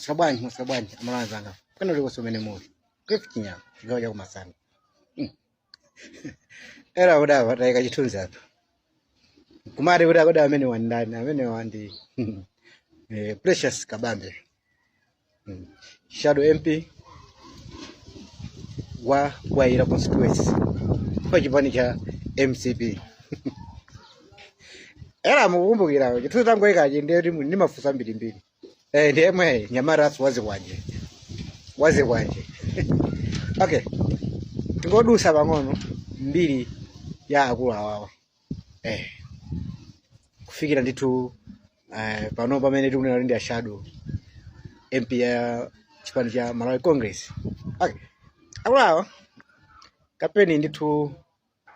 Mwaswera bwanji, mwaswera bwanji, amalawi anzanga. Kwina kulikonse kumene muli. Cliff Chinyama, chigawo cha kumasana. Era kudava tayika chithunzi apa. Kumati kuti akuda amene wandani, amene wandi Precious Kabambe. Shadow MP wa Bwaila constituency kwa chipani cha MCP. Era mukukumbukira chithunzi tangoyikachi ndiye kuti ndi mafunso ambirimbiri. Ndiye mwe nyamara wazikwanje. Wazikwanje. Okay. Tingodusa pang'ono mbiri ya akulu awawa. Kufikira ndithu pano pamene tikunena kuti ndi a shadow MP ya chipani cha Malawi Congress. Okay. Akulu awa kapeni ndithu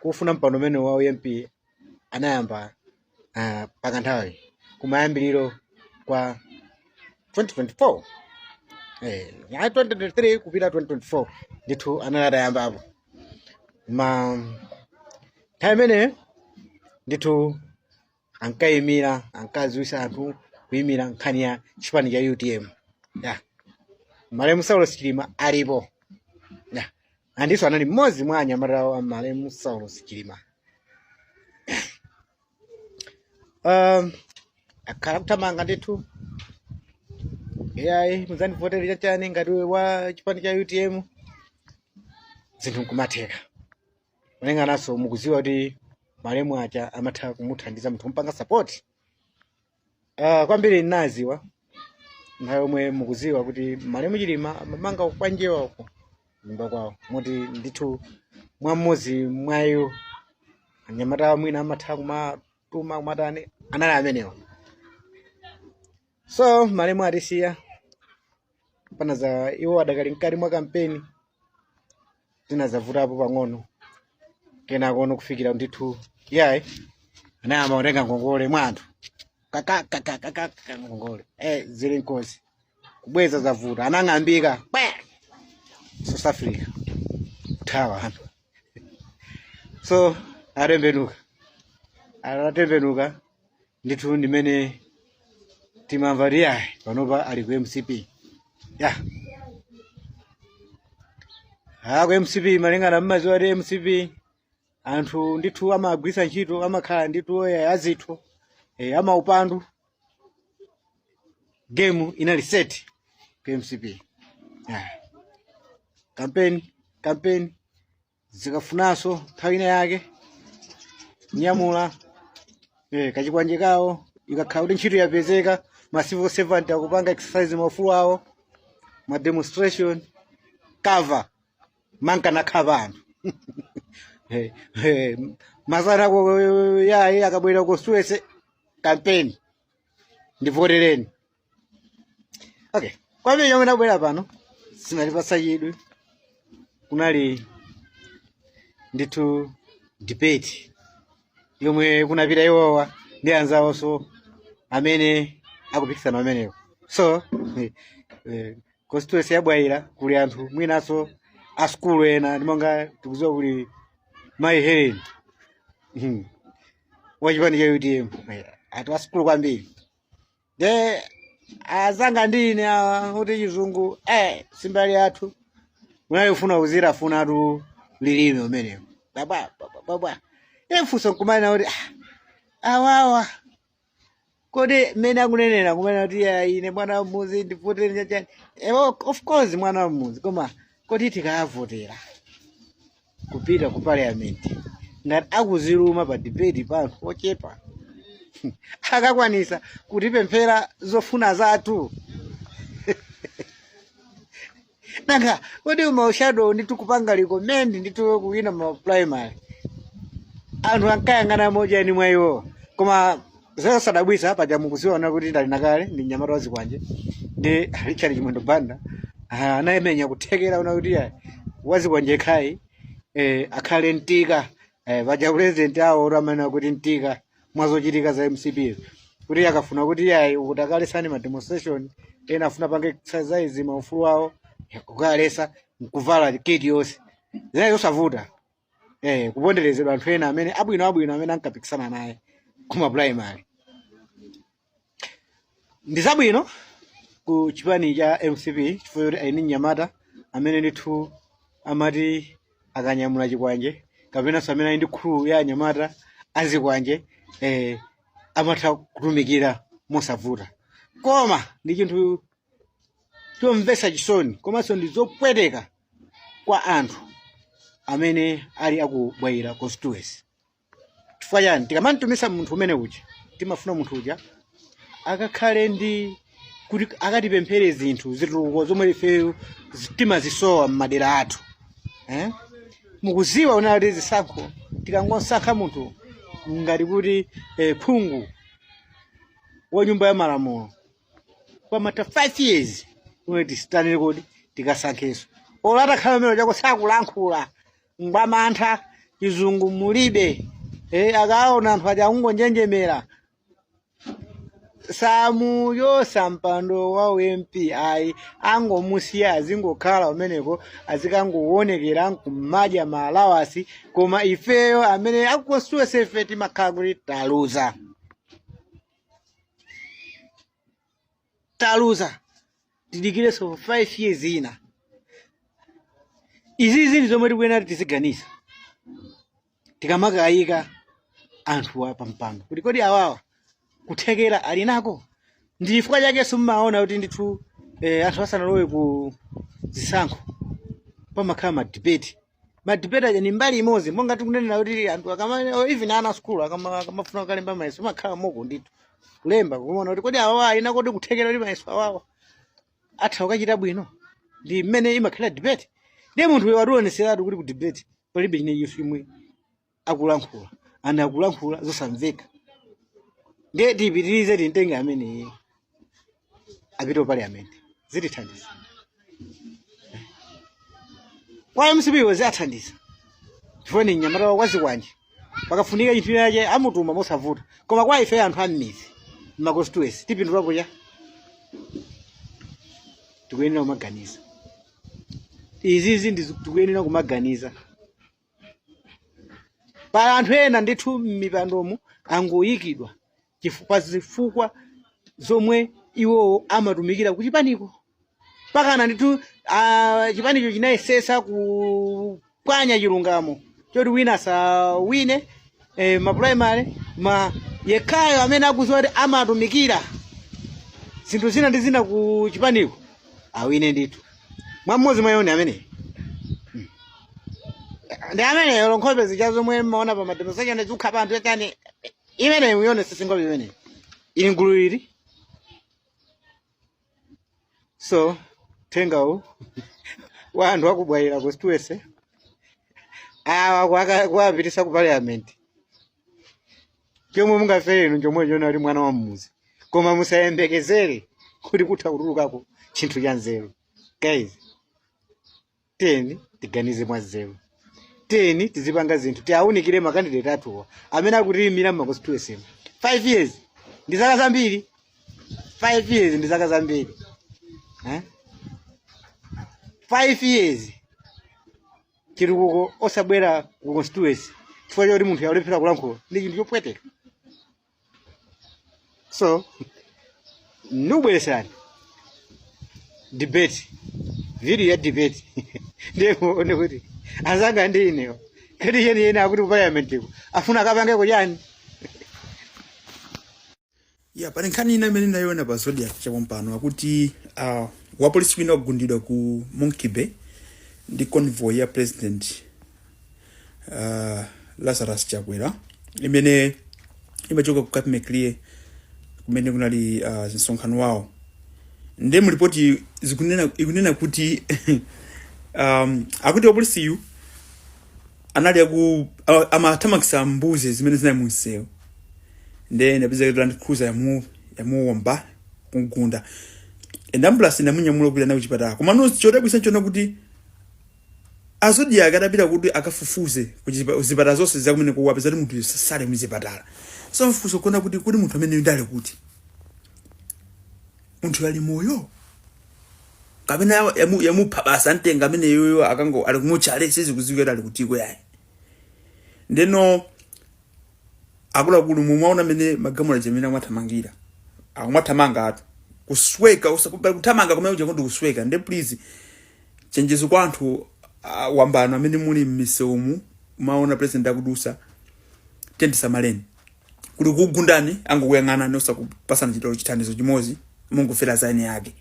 kufuna mpando umene wa MP anayamba pakanthawi kumayambiriro kwa 2024, ya 2023 kupita 2024 ndithu anali atayambapo. Ma nthawi imene ndithu ankayimira, ankadziwitsa anthu kuyimira nkhani ya chipani cha UTM ya malemu Saulos Chilima alipo ya andiso anali mmodzi mwa anyamata wa malemu Saulos Chilima. Akhala kuthamanga ndithu, yayi, mudzandivotera chachani ngati wa chipani cha UTM, zinthu nkumatheka. Malingananso mukudziwa kuti malemu aja amatha kumuthandiza munthu kumpanga support kwambiri. Nnaziwa nthawi yomwe mukudziwa kuti malemu Chilima amamanga kwanjewa uko nyumba kwawo, moti ndithu mwa mmodzi mwayo anyamata mwina amatha kumatuma kumatani anali amenewo. So malemu atisiya panaza iwo adakali mkati mwa kampeni, zinazavutapo pang'ono, kenako ono kufikira ndithu yayi anayamba kutenga ngongole mwa anthu kakakakakaka ngongole zili nkozi kubweza zavuta, anang'ambika kwe South Africa kuthawa anthu. So atembenuka, atatembenuka ndithu ndimene timamva kuti yayi panopa ali ku MCP ya ku MCP. Malingana mmaziwa kuti MCP anthu ndithu amagwisa ntchito, amakhala ndithu azitho, amaupandu. Game inali set ku MCP ya campaign, campaign zikafunanso nthawi ina yake nyamula kachikwanje kawo, ikakhala kuti ntchito yapezeka, ma civil servant akupanga exercise maufulu awo, ma demonstration cover mankanakhapa anthu. Masana yayi akabwera constituency campaign, ndivotereni. Okay, kwambiri chomwe ndabwera pano sinalipasa chidwi kunali ndithu debate yomwe kunapita iwowa ndi anzawonso amene akupikisana amenewo. So constituency ya Bwaila kuli anthu mwinanso a skulu ena, ndimonga tikudziwa kuli mayi Helen wachipani cha UTM, anthu a skulu kwambiri. De azanga ndine awa kuti chizungu simbali yathu munali kufuna kuzira funatu lilime umenewo babwa babwa babwa emfunso nkumana kuti awawa kodi mmene akunenera kumene kuti ine mwana wa mmuzi ndivotere chachani? Of course mwana wa mmuzi, koma kodi tikavotera kupita ku parliament ngati akuziluma pa debate pa anthu ochepa, akakwanisa kutipemphera zofuna zathu? Nanga kodi ma shadow ndithu kupanga recommend ndithu kuwina ma primary, anthu ankayang'ana mojani mwa iwo? Koma zosadabwisa, paja mukuziona kuti ndali nakale ndi mnyamata wa zikwanje ndi Richard Chimwendo Banda anayimenya kuthekera una kuti ayi, wazikwanje khai akhale mtika paja president awo amene kuti mtika mwazochitika za MCP kuti akafuna kuti ayi kuti akalesani ma demonstration, ena afuna pange exercise maufulu awo, kukalesa nkuvala kit yonse, zinayi zosavuta kuponderezedwa anthu ena amene abwino abwino amene ankapikisana naye kuma primary. Ndi zabwino. Ku chipani cha MCP, chifukwa choti ali ndi mnyamata amene ndithu amati akanyamula chikwanje, kapenanso amene ali ndi crew ya anyamata azikwanje, amatha kutumikira mosavuta. Koma ndi chinthu chomvetsa chisoni komanso ndi zopweteka kwa anthu amene ali aku Bwaila constituency. Chifukwa chani? Tikamantumisa munthu umene uja, timafuna munthu uja akakhale ndi kuti akatipemphere zinthu, zitukuko zomwe ifeyo timazisowa m'madera athu, eh? Mukuziwa unena kuti zisankho, tikangosankha munthu ngati kuti phungu wa nyumba ya malamulo, pamatha 5 years umene tisitanire kodi tikasankhenso. Olo atakhala umene chako sakulankhula, ngwamantha, chizungu mulibe, akaona anthu aja akungonjenjemera, samuyosa mpando wa MP ayi, angomusiya azingokhala umeneko, azikangoonekera nkumadya ma allowance. Koma ifeyo amene aku constituency ife timakhala kuti taluza, taluza, tidikirenso 5 years ina. Izizi ndi zomwe tikuyenera tiziganiza tikamakayika anthuwa pampando, kuti kodi awawa kuthekera ali nako? Ndi chifukwa chakenso mmaona kuti ndithu anthu asanalowe ku zisankho pamakhala ma debate. Ma debate aja ni mbali imodzi monga tikunenera kuti anthu akama, even ana school akamafuna kukalemba mayeso, amakhala moko ndithu kulemba, kuona kuti kodi awawa ali nako kodi kuthekera kuti mayeso awawa atha kukachita bwino. Ndi mmene imakhala debate. Ndiye munthu uyo wationeseratu kuti ku debate palibe chine chimwe akulankhula, and akulankhula zosamveka. Ndiye tipitirize, timtenge amene apite ku parliament, zitithandiza. Kwa MCP iwo ziathandiza chifukwa ni mnyamata wa wazikwanje, pakafunika chinthu chache amutuma mosavuta. Koma kwa ife anthu a m'midzi, m'ma constituency, tipindulapo cha? Tikuyenera kumaganiza izizi, ndi tikuyenera kumaganiza. Pa anthu ena ndithu m'mipandomo angoyikidwa chifukwa zifukwa zomwe iwowo amatumikira kuchipaniko, pakana ndithu chipanicho chinayesesa kupwanya chilungamo choti wina asawine ma primary, ma yekhayo amene akuziwa kuti amatumikira zinthu zina ndi zina ku chipaniko awine ndithu. Mwa mmodzi mwa iwo amene ndi ameneyo, nkhope zija zomwe mmaona pa ma demonstration zikukha pa anthu chani, imeneyo muyone, sisingope imeneyo ili ngulu ili. So thengawu wa anthu aku Bwaila constituency, awa kuwapitisa ku parliament, chomwe mungafere inu chomwe chona kuti mwana wa mmuzi, koma musayembekezere kuti kutha kutulukako chinthu cha nzeru. Guys, tiyeni tiganize mwa nzeru, tiyeni tizipanga zinthu, tiawunikire ma candidate athuwa amene akutiyimira mma constituency. 5 years ndi zaka zambiri, 5 years ndi zaka zambiri, eh? 5 years chitukuko osabwera ku constituency chifukwa choti munthu yaulephera kulankhula, ndi chinthu chopweteka. So ndikubwereserani debate video ya debate, ndiye muone kuti anzanga ndi inewo kodi yeniyeni akuti ku parliament ko afuna akapangeko chani. Ya, pali nkhani ina imene ndayiona pa Zodiak chapompano, akuti wapolisi wina wagundidwa ku Monkey Bay ndi convoy ya President Lazarus Chakwera imene imachoka ku Cape Maclear kumene kunali msonkhano wawo. Nde mulipoti ikunena kuti akuti wapolisiyu anali amathamangitsa mbuzi zimene zinali munsewu, nde inapeza kuti Land Cruiser yamuwomba kugunda and ambulance inamunyamula kupita naye kuchipatala. Koma no, chodabwitsa nchona kuti a Zodiak adapita kuti akafufuze kuzipatala zonse zakumene kuwapeza kuti munthu sali muzipatala. So mfunso kuona kuti munthu amene ndali kuti munthu ali moyo kapena yamupha basi, amtenga amene yoyo akango ali kumutchale, sizikudziwika kuti ali kutiko yayi. Ndeno akuluakulu, mumwaona amene magamula amene akumathamangira, akumathamanga atu Kusweka, kuthamanga kumene kuja ndi kusweka. Nde please, chenjezo kwa anthu wambano amene muli m'misewumu, maona president akudusa, tendisamaleni kuli kugundani, angokuyang'ana nosakupasana chitolo chithandizo chimodzi, mungofera zaini yake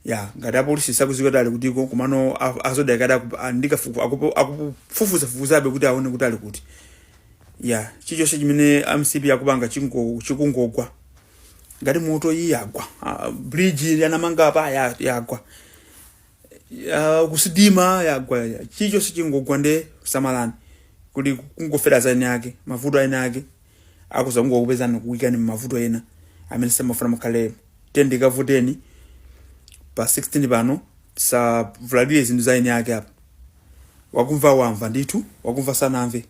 ya. Ngati apolisi sakuziwa kuti ali kutiko, komano azodakada ndikafuku akufufuzafufuzabe kuti aone kuti ali kuti. Ya, chilichonse chimene MCP akupanga chikungogwa ngati moto. Iyi yagwa. Ah, bridge anamanga apa yagwa. Kusidima yagwa. Chilichonse chingogwa. Nde samalani kuli kungofera zaini yake, mavuto aina ake akuza kungokupezani, kuwikani mavuto ena amene samafuna mukhale. Tendikavuteni pa 16 pano, savulalire zinthu za eni ake apa. Wakumva wamva ndithu, wakumva sanamve.